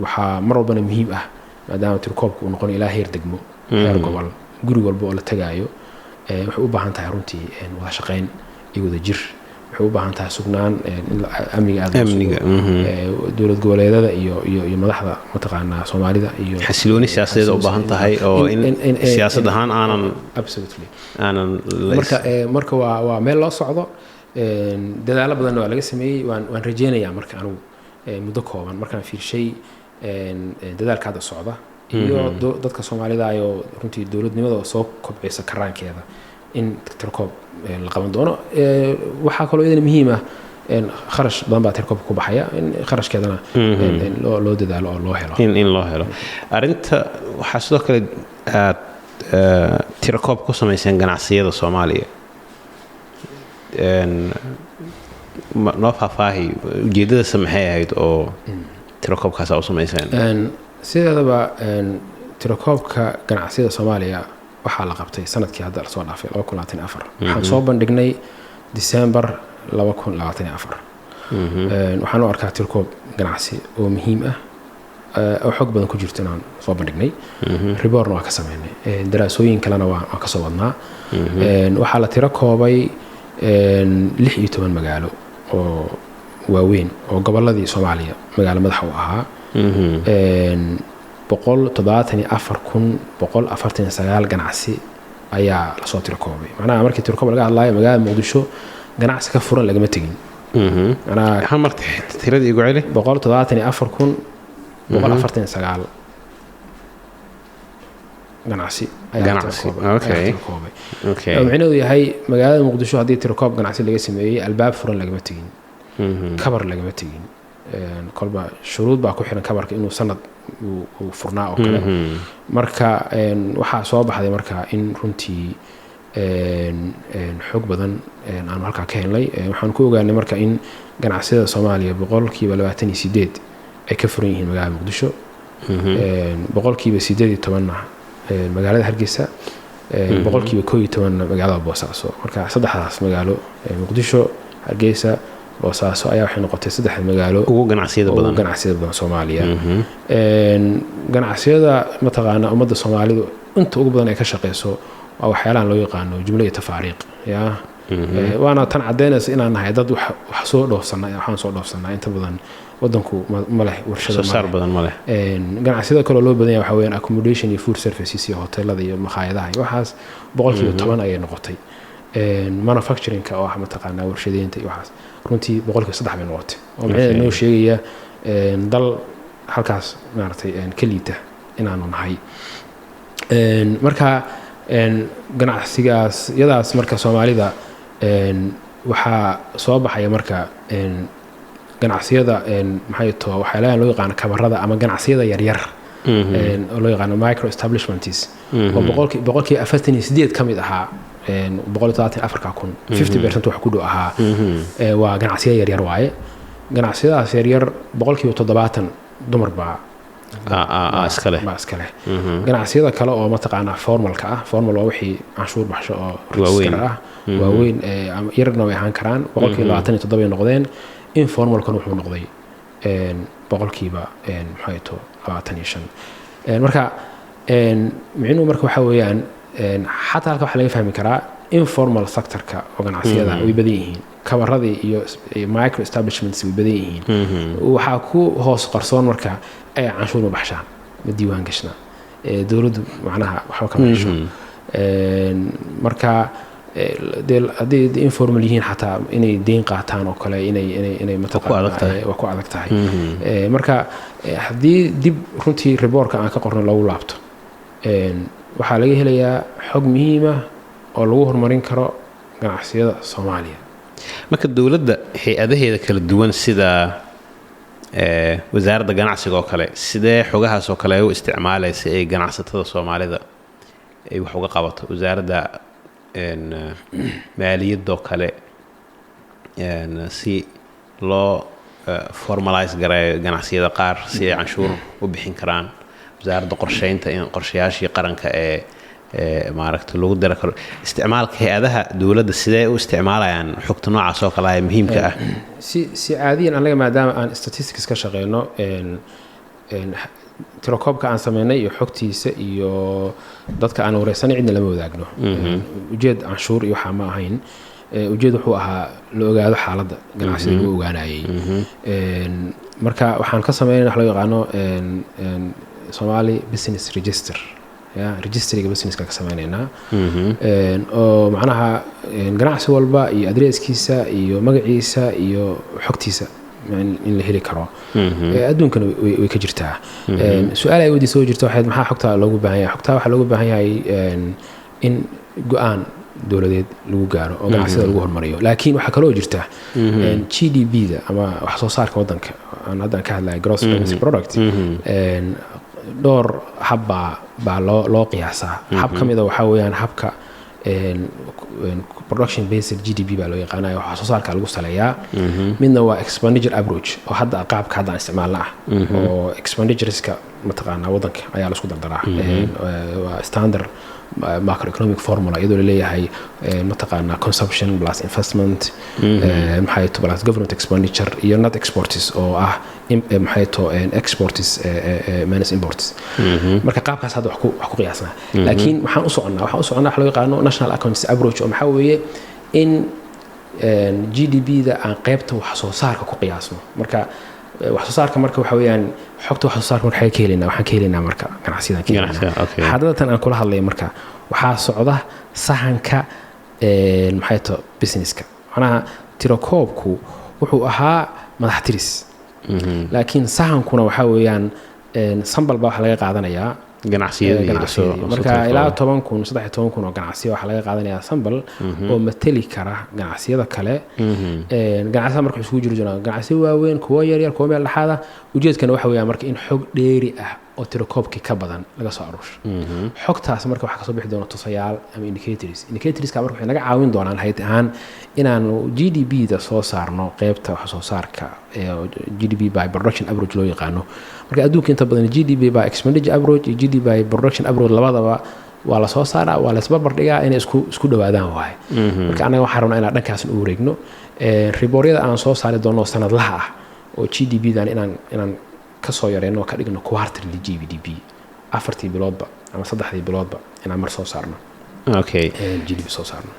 Waxaa mar walbana muhiim ah, maadaama tirakoobka uu noqon ilaa heer degmo. Heer gobol, guri walba oo la tagaayo, waxay u baahan tahay runtii wada shaqayn iyo wada jir. Waxay u baahan tahay sugnaan, in amniga aad loo sugo.
Amniga.
Dowlad goboleedada iyo madaxda mataqaanaa Soomaalida iyo
Xasilooni siyaasadeed u baahan tahay oo in siyaasad ahaan aanan
Absolutely.
aanan
Marka waa meel loo socdo. Dadaalo badanna waa laga sameeyey. Waan rajeynayaa marka anigu muddo kooban markaan fiirshay dadaalka hadda socda iyo dadka Soomaalida ayoo runtii dowladnimada oo soo kobcaysa karaankeeda in tirkoob la qaban doono. Waxaa kaloo iyadana muhiim ah, kharash badan baa tirkoobka ku baxaya, in kharashkeedana loo dadaalo oo loo helo.
In loo helo. Arrinta waxaa sidoo kale aad tirakoob ku samayseen ganacsiyada Soomaaliya. Noo faahfaahi ujeeddadasa maxay ahayd oo tirakoobkaas aa u samayseen?
Sideedaba tirakoobka ganacsiyada Soomaaliya waxaa la qabtay sanadkii hadda lasoo dhaafay, 2024. Waxaan soo bandhignay December 2024. Waxaan u arkaa tirakoob ganacsi oo muhiim ah oo xog badan ku jirto inaan soo bandhignay. Reportna waa ka sameynay. Daraasooyin kalena waa kasoo wadnaa. Waxaa la tiro koobay 16 magaalo oo waaweyn oo gobolladii Soomaaliya magaalo madaxa u ahaa. 174,149 ganacsi ayaa lasoo tiro koobay. Macnaha markii tirokoob laga hadlaayo, magaalada Muqdisho ganacsi ka furan lagama tegin. Macnaha
Hal mar tiradii igu celi.
174,149 ganacsi ayaa la
Ganacsi,
tiro koobay, ayaa la tiro koobay. Oo micnaheedu yahay magaalada Muqdisho haddii tirokoob ganacsi laga sameeyey, albaab furan lagama tegin, kabar lagama tegin. Kolba shuruud baa ku xiran kabarka inuu sanad uu furnaa oo kale. Marka waxaa soo baxday marka in runtii xog badan aanu halkaa ka helnay. Waxaan ku ogaanay marka in ganacsiyada Soomaaliya 28% ay ka furan yihiin magaalada Muqdisho, 18%-na magaalada Hargeysa, 11%-na magaalada Boosaaso. Marka saddexdaas magaalo, Muqdisho, Hargeysa, Boosaaso, ayaa waxay noqotay saddexda magaalo
ugu ganacsiyada
ugu
badan.
Ganacsiyada badan Soomaaliya. Ganacsiyada mataqaana ummadda Soomaalidu inta ugu badan ay ka shaqeyso waa waxyaalahan loo yaqaano jumlo iyo tafaariiq ya. Waana tan caddeynaysa inaan nahay dad wax soo dhoofsana. Waxaan soo dhoofsanaa inta badan, wadanku ma leh warshado
soo
ma
saar
leh.
Badan ma leh.
Ganacsiyada kaloo loo badan yahay waxaa weeyaan accommodation iyo food services iyo hoteelada iyo makhaayadaha iyo waxaas, 10% ayay noqotay. Manufacturingka oo ah mataqaanaa warshadeynta iyo waxaas runtii 3% bay noqotay, oo micnaheedu noo sheegaya dal halkaas maaragtay ka liita inaanu nahay. Marka ganacsigaas yadaas marka Soomaalida waxaa soo baxaya marka ganacsiyada maxay too waxyaalahan loo yaqaano kabarada ama ganacsiyada yaryar oo loo yaqaano micro establishments, oo 48% ka mid ahaa 174-ka kun, 50% wax ku dhow ahaa. Waa ganacsiyo yaryar waaye. Ganacsiyadaas yaryar 70% dumar baa
iska leh.
Baa iska leh. Ganacsiyada kale oo mataqaanaa formalka ah, formal waa wixii canshuur baxsho oo
Waaweyn.
register ah, waaweyn ama yarna way ahaan karaan, 27% ay noqdeen. Informalkan wuxuu noqday maxay to 25%. Marka micnuhu marka waxaa weeyaan xataa halka waxaa laga fahmi karaa informal sectorka oo ganacsiyada way badan yihiin, kabaradii iyo micro establishments way badan yihiin. Waxaa ku hoos qarsoon marka ay canshuur ma baxshaan, ma diiwaan gashna. Dowladdu macnaha waxba kama hesho. Marka dee haddii informal yihiin, xataa inay deyn qaataan oo kale inay
Ku adag tahay.
Waa ku adag tahay. Marka haddii dib runtii reportka aan ka qorno loogu laabto, waxaa laga helayaa xog muhiim ah oo lagu horumarin karo ganacsiyada Soomaaliya.
Marka dowladda hay-adaheeda kala duwan sida wasaaradda ganacsiga oo kale, sidee xogahaas oo kale ay u isticmaalaysa ay ganacsatada Soomaalida ay wax uga qabato? Wasaaradda maaliyadoo kale si loo formalize gareeyo ganacsiyada qaar si ay canshuur u bixin karaan, wasaaradda qorsheynta in qorshayaashii qaranka ee maaragta lagu dara karo. Isticmaalka hay-adaha dowladda sidee u isticmaalayaan xogta noocaas oo kale ah ee muhiimka ah?
Si caadiyan anaga maadaama aan statistics ka shaqeyno een Tirakoobka aan sameynay iyo xogtiisa iyo dadka aan wareysanay cidna lama wadaagno. Ujeed canshuur iyo waxaa ma ahayn. Ujeed wuxuu ahaa la ogaado xaaladda ganacsida lagu ogaanayay. Marka waxaan ka sameynay wax loo yaqaano Somali Business Register, ya registryga businesska ka sameynaynaa, oo macnaha ganacsi walba iyo adreeskiisa iyo magaciisa iyo xogtiisa in la heli karo. Adduunkana way ka jirtaa. Su-aal ay weydiisoo jirta waxayd: maxaa xogta loogu baahan yahay? Xogta waxaa loogu baahan yahay in go-aan dowladeed lagu gaaro oo ganacsiyada lagu horumariyo. Laakiin waxaa kaloo jirta GDP da ama wax soo saarka waddanka aan hadda ka hadlaya, gross domestic product, dhowr hab baa loo qiyaasaa. Hab ka mid a waxaa weeyaan habka production based GDP baa loo yaqaanaya, wax soo saarka lagu saleeyaa. Midna waa expenditure approach, oo hadda qaabka hadda aan isticmaalna ah, oo expenditureska mataqaanaa waddanka ayaa laisku dardaraa. Waa standard macroeconomic formula, iyadoo laleeyahay mataqaanaa consumption plus investment, maxay to, plus government expenditure iyo net exports, oo ah maxay to, exports minus imports. Marka qaabkaas hadda wax ku qiyaasnaa. Laakiin waxaan u soconnaa wax loo yaqaano national accounts approach, oo maxaa weeye in GDP da aan qaybta wax soo saarka ku qiyaasno. Marka wax soo saarka marka waxa weeyaan xogta wax soo saarka. Marka xagee ka helaynaa? Waxaan ka helaynaa marka ganacsiyadaan ka helaynaa.
Ganacsiga, okay.
Xaadadatan aan kula hadlaya marka waxaa socda sahanka maxay to, businesska. Macnaha tirakoobku wuxuu ahaa madax tiris, laakiin sahankuna waxaa weeyaan sample baa waxa laga qaadanayaa
ganacsiyadii
ganacsiyadii. Marka ilaa 10,000, 13,000 oo ganacsiya waxaa laga qaadanayaa sample oo mateli kara ganacsiyada kale. Ganacsiyada marka isugu jiri jiraan ganacsiyo waaweyn, kuwo yaryar, kuwo meel dhexaad ah. Ujeedkana waxa weeyaan marka in xog dheeri ah oo tirakoobkii ka badan laga soo aruursho. Xogtaas marka waxaa kasoo bixi doona tusayaal ama indicators. Indicatorska marka waxay naga caawin doonaan hay'ad ahaan inaanu GDP da soo saarno, qeybta wax soo saarka ee GDP by production approach loo yaqaano. Marka adduunka inta badan GDP by expenditure approach iyo GDP by production approach labadaba waa la soo saaraa, waa la isbarbar dhigaa, inay isku dhawaadaan waaye. Marka annaga waxaan rabnaa inaan dhankaasna u wareegno. Reportyada aan soo saari doono sanadlaha ah oo GDP dan inaan kasoo yareyno oo ka dhigno quarterly GDP, 4tii biloodba ama 3dii biloodba inaan mar soo saarno GDP soo saarno.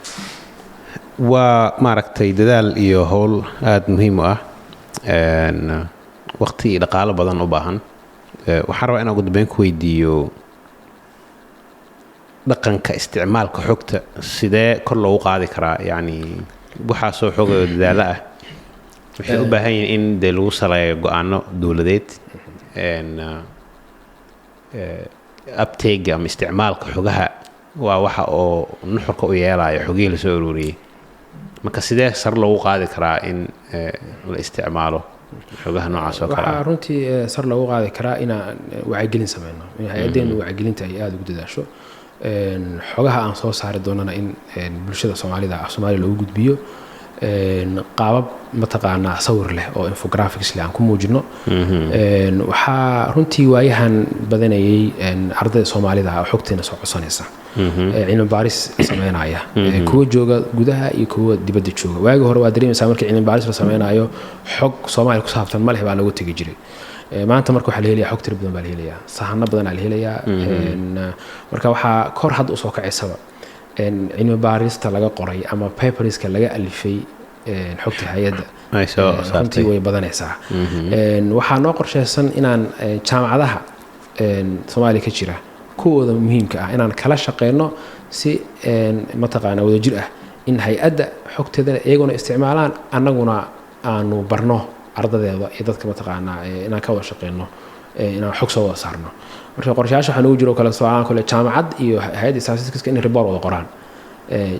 Waa maaragtay dadaal iyo howl aada muhiim u ah, waqti iyo dhaqaalo badan u baahan. Waxaan rabaa inaan ugu dambeyn ku weydiiyo dhaqanka isticmaalka xogta sidee kor loogu qaadi karaa? Yacni waxaasoo xogoo dadaalo ah waxay u baahan yihiin in dee lagu saleeyo go-aano dowladeed. Uptake ama isticmaalka xogaha waa waxa oo nuxurka u yeelaya xogihii lasoo ururiyey. Marka sidee sare loogu qaadi karaa in la isticmaalo xogaha noocaas oo kale
Waxaa
ah?
runtii sar loogu qaadi karaa inaan wacyigelin sameyno, in hay-addeenu wacyigelinta ay aada ugu dadaasho. Xogaha aan soo saari doonana in bulshada Soomaalida af Soomaaliya loogu gudbiyo. Qaabab mataqaanaa sawir leh oo infographics leh aan ku muujino. Waxaa runtii waayahan badanayay ardayda Soomaalida ah oo xogteena soo codsanaysa, cilmi baaris sameynaya, kuwa jooga gudaha iyo kuwa dibadda jooga. Waagi hore waa dareemaysaa, markii cilmi baaris la sameynayo xog Soomaaliya ku saabsan ma leh baa looga tegi jiray. Maanta marka waxaa la helayaa xog tiro badan baa la helayaa, sahano badan aa la helayaa. Marka waxaa kor hadda usoo kacaysaba cilmi baarista laga qoray ama paperska laga alifay xogta hay-adda
ay soo
runtii
saartay
way badanaysaa. Waxaa noo qorsheysan inaan jaamacadaha Soomaaliya ka jira kuwooda muhiimka ah inaan kala shaqeyno si mataqaana wadajir ah, in hay-adda xogteedana iyaguna isticmaalaan, annaguna aanu barno ardadeeda iyo dadka mataqaanaa inaan ka wada shaqeyno, inaan xog soo wada saarno. Marka qorshayaasha waxaa noogu jiro kale soo kale jaamacad iyo hay-adda statistics inay report wada qoraan.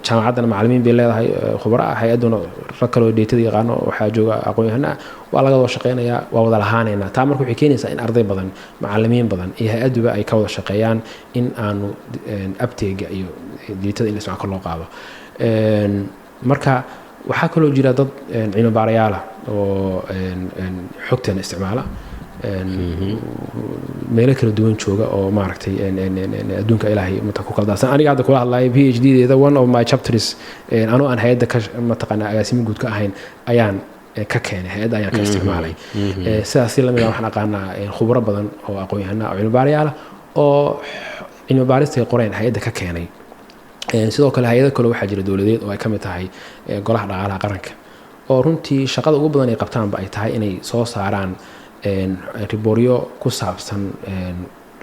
Jaamacaddana macallimiin bay leedahay khubaro ah, hay-adduna rag kaloo datada yaqaano waxaa jooga aqoon-yahano ah. Waa laga wada shaqeynayaa, waa wada lahaanaynaa. Taa marka waxay keenaysaa in arday badan, macallimiin badan iyo hay-adduba ay ka wada shaqeeyaan in aanu uptake-ga iyo datada in la isticmaal kor loo qaado. Marka waxaa kaloo jira dad cilmi baarayaal ah oo xogteena isticmaala, meelo kala duwan jooga oo maaragtay adduunka Ilaahay mata ku kala daadsan. Aniga hadda kula hadlayo PhD deeda one of my chapters, anoo aan hay-adda ka mataqaana agaasimo guud ka ahayn ayaan ka keenay hay-adda ayaan ka isticmaalay. Sidaas si lamid ah waxaan aqaanaa khubro badan oo aqoon-yahana oo cilmi baarayaal ah oo cilmi baarista ay qoreen hay-adda ka keenay. Sidoo kale hay-ado kale waxaa jira dowladeed oo ay ka mid tahay Golaha Dhaqaalaha Qaranka, oo runtii shaqada ugu badan ay qabtaanba ay tahay inay soo saaraan reportyo ku saabsan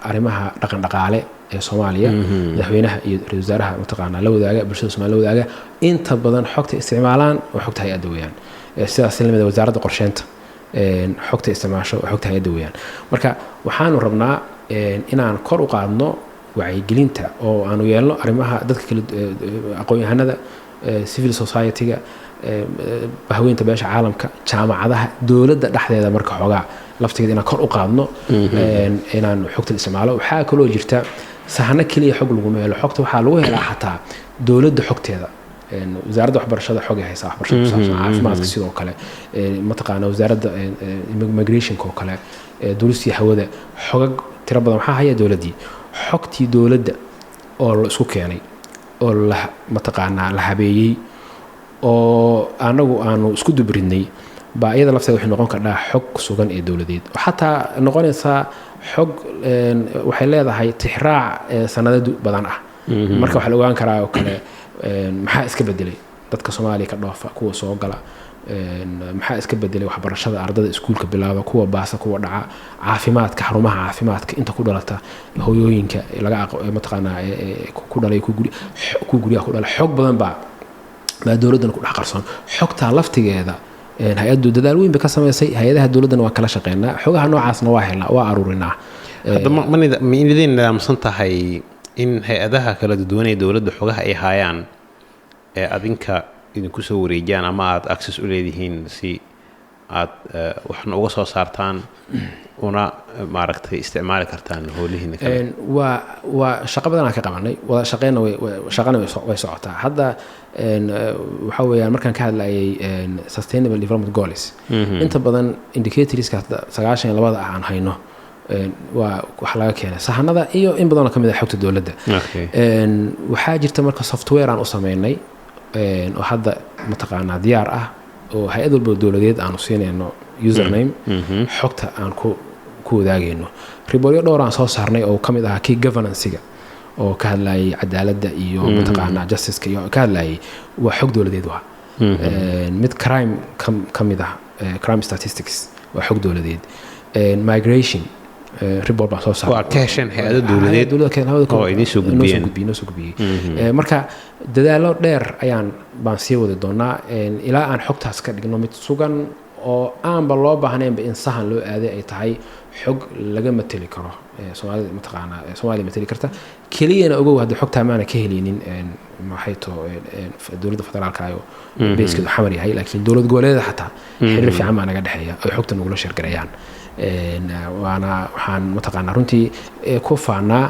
arrimaha dhaqan dhaqaale ee Soomaaliya, madaxweynaha iyo ra-iisul wasaaraha mataqaanaa la wadaaga, bulshada Soomaaliya la wadaaga. Inta badan xogta isticmaalaan waa xogta hay-adda weeyaan. Sidaas lamid ah Wasaaradda Qorsheynta xogta isticmaasho waa xogta hay-adda weeyaan. Marka waxaanu rabnaa inaan kor u qaadno wacyigelinta oo aanu yeelno arrimaha dadka kala aqoon-yahanada, civil society-ga, haweenta, beesha caalamka, jaamacadaha, dowladda dhexdeeda. Marka xoogaa laftigeeda inaan kor u qaadno inaan xogta la isticmaalo. Waxaa kaloo jirta, sahano keliya xog laguma helo. Xogta waxaa lagu helaa xataa dowladda xogteeda. Wasaaradda Waxbarashada xog ay haysaa waxbarashada ku saabsan, caafimaadka sidoo kale, mataqaana wasaaradda migrationka oo kale, duulistii hawada, xogag tiro badan waxaa haya dowladdii. Xogtii dowladda oo la isku keenay oo la mataqaanaa la habeeyey oo anagu aanu isku dubridnay baa iyada lafteeda waxay noqon kardhaa xog sugan ee dowladeed, oo xataa noqonaysaa xog waxay leedahay tixraac sanado badan ah. Marka waxaa la ogaan karaa oo kale maxaa iska bedelay dadka Soomaaliya ka dhoofa, kuwa soo gala, maxaa iska bedelay waxbarashada ardada iskuulka bilaaba, kuwa baasa, kuwa dhaca, caafimaadka, xarumaha caafimaadka, inta ku dhalata, hooyooyinka laga mataqaanaa ku dhalay, ku guryaha ku dhalay. Xog badan baa dowladdana ku dhex qarsoon. Xogtaa laftigeeda hay-addu dadaal weyn bay ka samaysay, hay-adaha dowladdana waa kala shaqeynaa, xogaha noocaasna waa helnaa, waa aruurinaa.
Hadda ma idin nidaamsan tahay in hay-adaha kala duwan ee dowladda xogaha ay haayaan ee adinka idinku soo wareejiyaan ama aad access u leedihiin si aad waxna uga soo saartaan una maaragtay isticmaali kartaan howlihiina kale?
Waa shaqo badan aan ka qabanay, wada shaqeyna shaqana way socotaa hadda. Waxa weeyaan markaan ka hadlayay Sustainable Development Goals, inta badan indicatorska hadda 92-da ah aan hayno waa wax laga keenay sahanada iyo in badanoo ka mid ah xogta dowladda. Waxaa jirta marka software aan u sameynay oo hadda mataqaanaa diyaar ah oo hay-ad walba dowladeed aanu siinayno username, xogta aan ku wadaagayno. Reportyo dhowr aan soo saarnay oo ka mid ahaa kii governancega oo ka hadlayay cadaaladda iyo mataqaanaa justiceka iyo ka hadlayay, waa xog dowladeed. Waa mid crime ka mid ah, crime statistics, waa xog dowladeed. Migration report baan soo saaray.
Oo aad ka hesheen hay-ado dowladeed oo idiin soo gudbiyeen.
Noo soo gudbiyey. Marka dadaallo dheer ayaan baan sii wadi doonaa ilaa aan xogtaas ka dhigno mid sugan oo aanba loo baahnaynba in sahan loo aaday, ay tahay xog laga mateli karo Soomaalida, mataqaanaa Soomaaliya mateli karta keliyana. Ogow, hadda xogtaa maana ka heleynin maxay to dowladda federaalka ayo basekeedu Xamar yahay, laakiin dowlad goboleedyada xataa xiriir fiican baa naga dhexeeya ay xogta nagula share gareeyaan. Waana waxaan mataqaanaa runtii ku faanaa,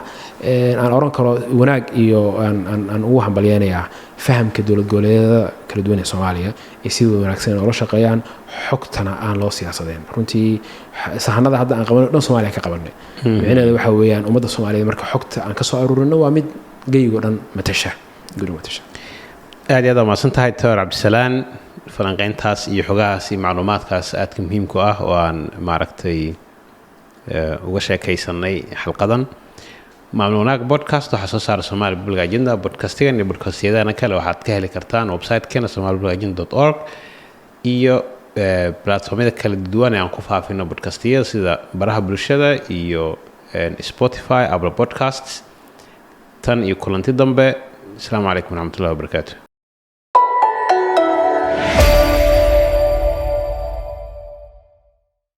aan oran karo wanaag iyo aan ugu hambalyeynayaa fahamka dowlad goboleedyada kala duwan ee Soomaaliya iyo sida wanaagsan oola shaqeeyaan, xogtana aan loo siyaasadeen. Runtii sahanada hadda aan qabanay dhan Soomaaliya ka qabanay, micnaheedu waxa weeyaan ummadda Soomaaliyeed marka xogta aan ka soo aruurino waa mid geygo dhan matasha, guri matasha.
Aad iyo aad waa mahadsan tahay, Doctor Cabdisalaan, falanqeyntaas iyo xogahaas iyo macluumaadkaas aadka muhiimku ah oo aan maaragtay uga sheekaysanay xalqadan Maamul Wanaag Podcast. Waxaa soo saara Somali Public Agenda. Podcastigan iyo podcastyadana kale waxaad ka heli kartaan website-keena somalipublicagenda.org iyo platformyada kala duwan ee aan ku faafino podcastiyada, sida baraha bulshada iyo Spotify, Apple Podcasts. Tan iyo kulanti dambe, asalaamu calaykum waraxmatullahi wabarakaatu.